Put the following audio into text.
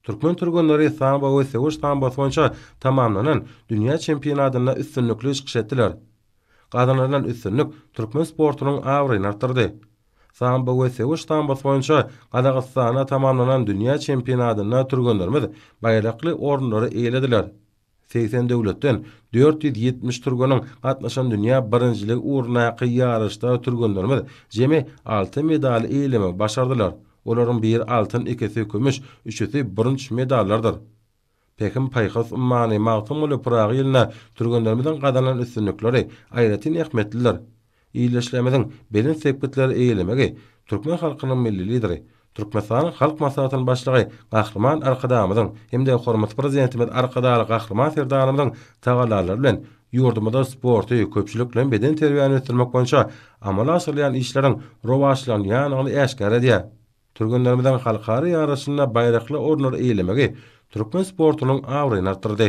Türkmen türgenleri sambo we söweş sambosy boýunça tamamlanan dünýä çempionatynda üstünlikli çykyş etdiler. Gazanylan üstünlik türkmen sportunyň abraýyny artdyrdy. Sambo we söweş sambosy boýunça Gazagystanda tamamlanan dünýä çempionatynda türgenlerimiz baýrakly orunlary eýelediler. 80 döwletden 470 türgeniň gatnaşan dünýä birinjiligi ugrundaky ýaryşda türgenlerimiz jemi alty medaly eýelemegi başardylar. Olaryň biri altyn, ikisi kümüş, üçüsi bürünç medallardyr. Pähim-paýhas ummany Magtymguly Pyragy ýylynda türgenlerimiziň gazanan üstünlikleri aýratyn ähmiýetlidir. Ildeşlerimiziň belent sepgitleri eýelemegi türkmen halkynyň Milli Lideri, Türkmenistanyň Halk Maslahatynyň Başlygy Gahryman Arkadagymyzyň hem-de hormatly Prezidentimiz Arkadagly Gahryman Serdarymyzyň tagallalary bilen ýurdumyzda sporty, köpçülikleýin bedenterbiýäni ösdürmek boýunça amala aşyrylýan işleriň rowaçlanýandygyny äşgär edýär. Türgenlerimiziň halkara ýaryşynda baýrakly orunlary eýelemegi türkmen sportunyň abraýyny artdyrdy.